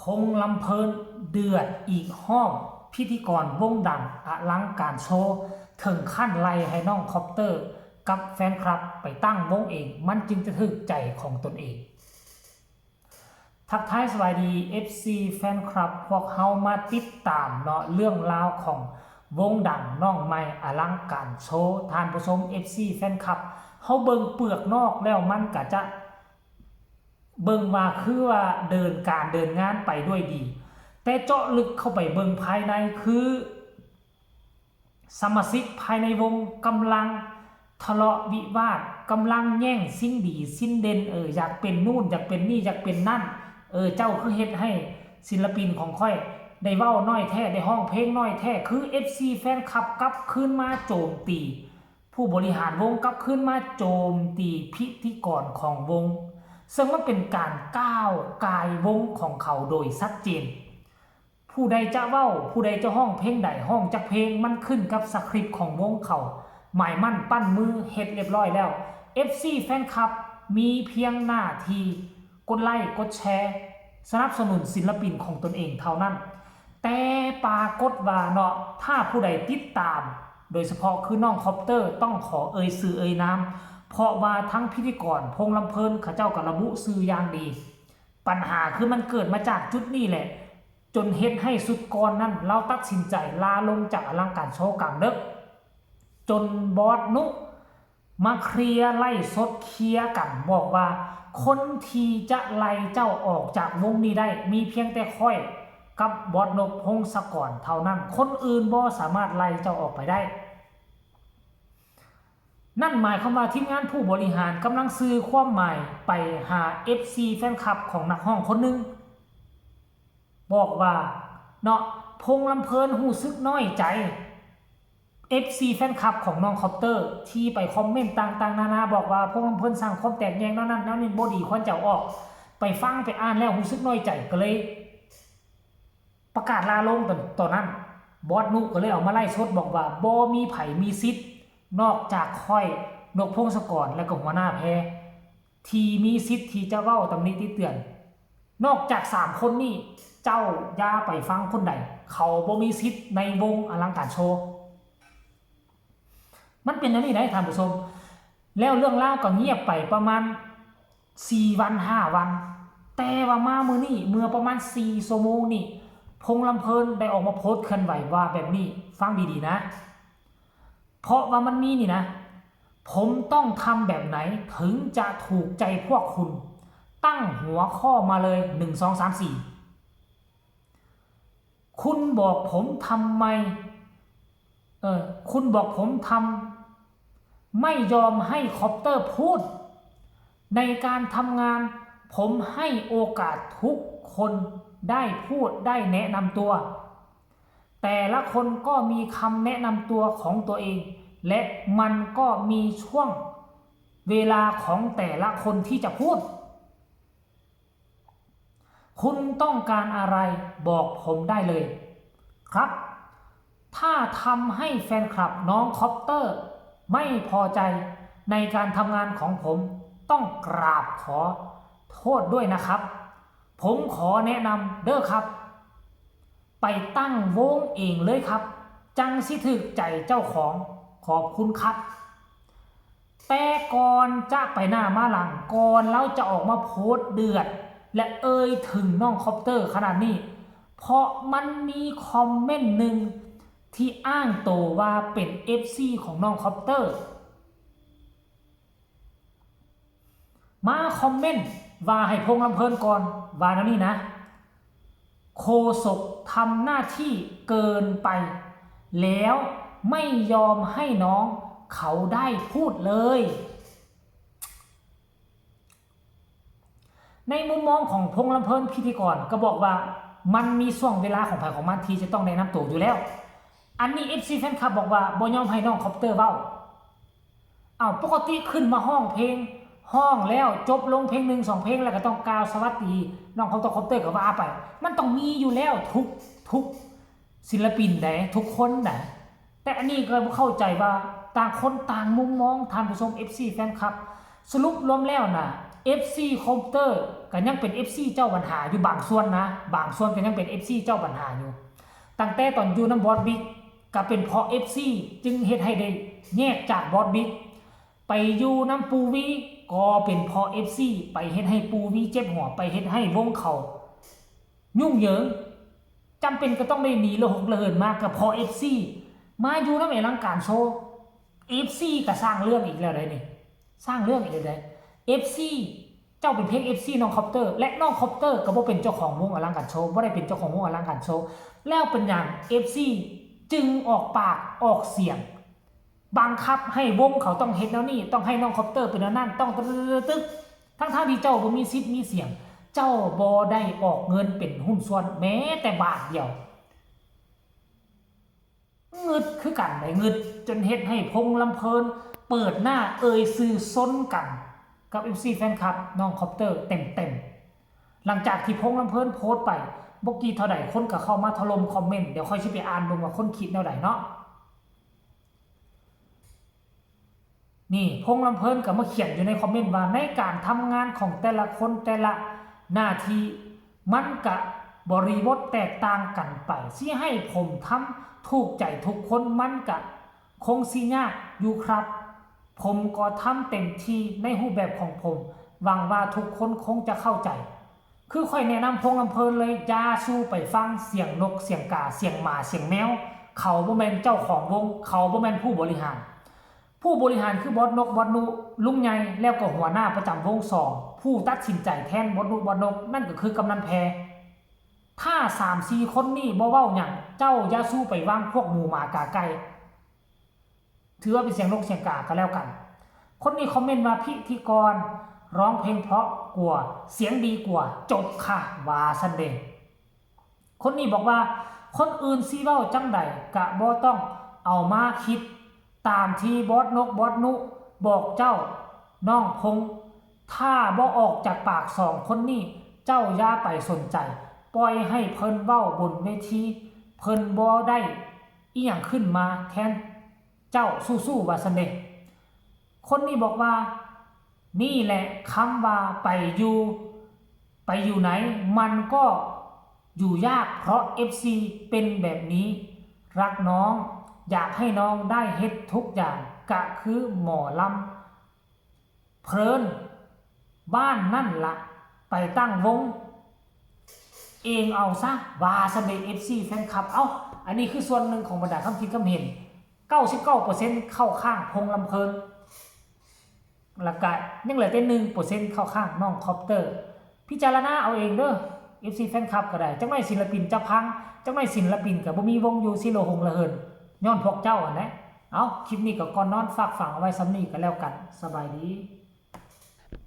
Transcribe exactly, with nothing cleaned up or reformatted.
พงษ์ลำเพลินเดือดอีกฮอบ พิธีกรวงดังอลังการโชว์ ถึงขั้นไล่ให้น้องคอปเตอร์กับแฟนคลับไปตั้งวงเอง มันจึงจะถูกใจของตนเอง ทักทายสวัสดี เอฟซี แฟนคลับ พวกเฮามาติดตามเนาะเรื่องราวของวงดังน้องใหม่อลังการโชว์ ท่านผู้ชม เอฟซี แฟนคลับ เฮาเบิ่งเปลือกนอกแล้วมันก็จะ เบิ่งว่าคือว่าเดินการเดินงานไปด้วยดี แต่เจาะลึกเข้าไปเบิ่งภายในคือ สมาชิกภายในวงกำลังทะเลาะวิวาท กำลังแย่งชิงดีชิงเด่น เออ อยากเป็นนู่น อยากเป็นนี่ อยากเป็นนั่น เออ เจ้าคือเฮ็ดให้ศิลปินของข้อยได้เว้าน้อยแท้ ได้ฮ้องเพลงน้อยแท้ คือ เอฟซี แฟนคลับกลับคืนมาโจมตี ผู้บริหารวงกลับคืนมาโจมตีพิธีกรของวง ซึ่งมันเป็นการก้าวกายวงของเขาโดยชัดเจน ผู้ใดจะเว้า ผู้ใดจะฮ้องเพลงใด ฮ้องจักเพลง มันขึ้นกับสคริปต์ของวงเขา หมายมั่นปั้นมือเฮ็ดเรียบร้อยแล้ว เอฟซี แฟนคลับ มีเพียงหน้าที่กดไลค์ กดแชร์ สนับสนุนศิลปินของตนเองเท่านั้น แต่ปรากฏว่าเนาะ ถ้าผู้ใดติดตาม โดยเฉพาะคือน้องคอปเตอร์ ต้องขอเอ่ยชื่อเอ่ยนาม เพราะว่าทั้งพิธีกรพงษ์ลำเพลินเขาเจ้าก็ระบุชื่ออย่างดี ปัญหาคือมันเกิดมาจากจุดนี้แหละ จนเฮ็ดให้สุดก่อนนั้น ลาวตัดสินใจลาลงจากอลังการโชว์กลางดึก จนบอสนุมาเคลียร์ไลฟ์สดเคลียร์กัน บอกว่าคนที่จะไล่เจ้าออกจากวงนี้ได้ มีเพียงแต่ข้อยกับบอสนก พงศกร เท่านั้น คนอื่นบ่สามารถไล่เจ้าออกไปได้ นั่นหมายความว่าทีมงานผู้บริหารกำลังสื่อความหมายไปหา เอฟซี แฟนคลับของนักฮ้องคนหนึ่ง บอกว่าเนาะ พงษ์ลำเพลินรู้สึกน้อยใจ เอฟซี แฟนคลับของน้องคอปเตอร์ ที่ไปคอมเมนต์ต่างๆนานา บอกว่าพงษ์ลำเพลินสร้างความแตกแยกแนวนั้นแนวนี้ บ่ดีควรจะเอาออก ไปฟังไปอ่านแล้วรู้สึกน้อยใจ ก็เลยประกาศลาลงตอนตอนนั้น บอสนุก็เลยเอามาไลฟ์สดบอกว่าบ่มีไผมีสิทธิ์ นอกจากข้อย นก พงศกร และก็หัวหน้าแพร ที่มีสิทธิ์ที่จะเว้าตำหนิติเตือน นอกจากสามคนนี้ เจ้าอย่าไปฟังคนใด เขาบ่มีสิทธิ์ในวงอลังการโชว์ มันเป็นแนวนี้ได้ท่านผู้ชม แล้วเรื่องราวก็เงียบไปประมาณสี่วันห้าวัน แต่ว่ามามื้อนี้ เมื่อประมาณสี่ชั่วโมงนี่ พงษ์ลำเพลินได้ออกมาโพสต์เคลื่อนไหวว่าแบบนี้ ฟังดีๆนะ เพราะว่ามันมีนี่นะ ผมต้องทำแบบไหนถึงจะถูกใจพวกคุณ ตั้งหัวข้อมาเลย หนึ่ง สอง สาม สี่ คุณบอกผมทำไม เออ คุณบอกผมทำ ไม่ยอมให้คอปเตอร์พูด ในการทำงาน ผมให้โอกาสทุกคนได้พูดได้แนะนำตัว แต่ละคนก็มีคำแนะนำตัวของตัวเอง และมันก็มีช่วงเวลาของแต่ละคนที่จะพูด คุณต้องการอะไรบอกผมได้เลยครับ ถ้าทำให้แฟนคลับน้องคอปเตอร์ไม่พอใจในการทำงานของผม ต้องกราบขอโทษด้วยนะครับ ผมขอแนะนำเด้อครับ ไปตั้งวงเองเลยครับ จั่งสิถูกใจเจ้าของ ขอบคุณครับ แต่ก่อนจะไปหน้ามาหลัง ก่อนลาวจะออกมาโพสต์เดือด และเอ่ยถึงน้องคอปเตอร์ขนาดนี้ เพราะมันมีคอมเมนต์หนึ่งที่อ้างตัวว่าเป็น เอฟซี ของน้องคอปเตอร์ มาคอมเมนต์ว่าให้พงษ์ลำเพลินก่อน ว่าแนวนี้นะ โฆษกทำหน้าที่เกินไป แล้วไม่ยอมให้น้องเขาได้พูดเลย ในมุมมองของพงษ์ลำเพลินพิธีกรก็บอกว่ามันมีช่วงเวลาของไผของมันที่จะต้องแนะนำตัวอยู่แล้ว อันนี้ เอฟซี แฟนคลับบอกว่าบ่ยอมให้น้องคอปเตอร์เว้า อ้าว ปกติขึ้นมาฮ้องเพลง ฮ้องแล้วจบลงเพลงหนึ่งสองเพลงแล้วก็ต้องกล่าวสวัสดีน้องคอปเตอร์ คอปเตอร์ก็ว่าไป มันต้องมีอยู่แล้วทุกทุกศิลปินใดทุกคนใด แต่อันนี้ก็บ่เข้าใจว่าต่างคนต่างมุมมอง ท่านผู้ชม เอฟซี แฟนคลับ สรุปรวมแล้วน่ะ เอฟซี คอมพิวเตอร์ก็ยังเป็น เอฟซี เจ้าปัญหาอยู่บางส่วนนะ บางส่วนก็ยังเป็น เอฟซี เจ้าปัญหาอยู่ ตั้งแต่ตอนอยู่นำบอสบิ๊กก็เป็นเพราะ เอฟซี จึงเฮ็ดให้ได้แยกจากบอสบิ๊ก ไปอยู่นำปูวีก็เป็นเพราะ เอฟซี ไปเฮ็ดให้ปูวีเจ็บหัว ไปเฮ็ดให้วงเขายุ่งเหยิง จำเป็นก็ต้องได้หนีระหกระเหินมาก็เพราะ เอฟซี มาอยู่นำอลังการโชว์ เอฟซี ก็สร้างเรื่องอีกแล้วได้นี่ สร้างเรื่องอีกแล้วได้ เอฟซี เจ้าเป็นเพียง เอฟซี น้องคอปเตอร์ และน้องคอปเตอร์ก็บ่เป็นเจ้าของวงอลังการโชว์ บ่ได้เป็นเจ้าของวงอลังการโชว์ แล้วเป็นหยัง เอฟซี จึงออกปากออกเสียง บังคับให้วงเขาต้องเฮ็ดแนวนี้ ต้องให้น้องคอปเตอร์เป็นแนวนั้น ต้องตึกตึกตึกตึก ทั้งๆที่เจ้าบ่มีสิทธิ์มีเสียง เจ้าบ่ได้ออกเงินเป็นหุ้นส่วนแม้แต่บาทเดียว งึดคือกันได้ งึดจนเฮ็ดให้พงษ์ลำเพลินเปิดหน้าเอ่ยซื่อซนกันกับ เอฟซี แฟนคลับน้องคอปเตอร์เต็มๆ หลังจากที่พงษ์ลำเพลินโพสต์ไปบ่กี่เท่าใด คนก็เข้ามาถล่มคอมเมนต์ เดี๋ยวค่อยสิไปอ่านเบิ่งว่าคนคิดแนวใดเนาะ นี่พงษ์ลำเพลินก็มาเขียนอยู่ในคอมเมนต์ว่า ในการทำงานของแต่ละคนแต่ละหน้าที่ มันกะบริบทแตกต่างกันไป สิให้ผมทำถูกใจทุกคนมันกะคงสิยากอยู่ครับ ผมก็ทำเต็มที่ในรูปแบบของผม หวังว่าทุกคนคงจะเข้าใจ คือข้อยแนะนำพงษ์ลำเพลินเลย อย่าสู่ไปฟังเสียงนก เสียงกา เสียงหมา เสียงแมว เขาบ่แม่นเจ้าของวง เขาบ่แม่นผู้บริหาร ผู้บริหารคือบอสนก บอสนุ ลุงใหญ่ แล้วก็หัวหน้าประจำวงสอง ผู้ตัดสินใจแทนบอสนุ บอสนก นั่นก็คือกำนันแพร ถ้าสามสี่คนนี้บ่เว้าหยัง เจ้าอย่าสู่ไปวางพวกหมูหมากาไก่ ถือว่าเป็นเสียงนกเสียงกาก็แล้วกัน คนนี้คอมเมนต์ว่าพิธีกรร้องเพลงเพราะกว่า เสียงดีกว่า จบค่ะ ว่าซั้นเด้ คนนี้บอกว่า คนอื่นสิเว้าจั่งใดกะบ่ต้องเอามาคิด ตามที่บอสนก บอสนุ บอกเจ้า น้องพงษ์ ถ้าบ่ออกจากปากสองคนนี้ เจ้าอย่าไปสนใจ ปล่อยให้เพิ่นเว้าบนเวที เพิ่นบ่ได้อิหยังขึ้นมาแทนเจ้า สู้ๆ ว่าซั้นเด้ คนนี้บอกว่า นี่แหละคำว่าไปอยู่ ไปอยู่ไหน มันก็อยู่ยาก เพราะ เอฟซี เป็นแบบนี้ รักน้อง อยากให้น้องได้เฮ็ดทุกอย่าง กะคือหมอลำเพลิน บ้านนั่นละ ไปตั้งวงเองเอาซะ ว่าซั้นเด้ เอฟซี แฟนคลับ เอ้า อันนี้คือส่วนหนึ่งของบรรดาคำคิดคำเห็น เก้าสิบเก้าเปอร์เซ็นต์ เข้าข้างพงษ์ลำเพลิน แล้วก็ยังเหลือแต่ หนึ่งเปอร์เซ็นต์ เข้าข้างน้องคอปเตอร์ พิจารณาเอาเองเด้อ เอฟซี แฟนคลับก็ได้ จักหน่อยศิลปินจะพัง จักหน่อยศิลปินก็บ่มีวงอยู่ สิระหงระเหิน ย้อนพวกเจ้าหั่นแหละ เอ้า คลิปนี้ก็ก่อนนอนฝากฝังเอาไว้ส่ำนี้ก็แล้วกัน สบายดี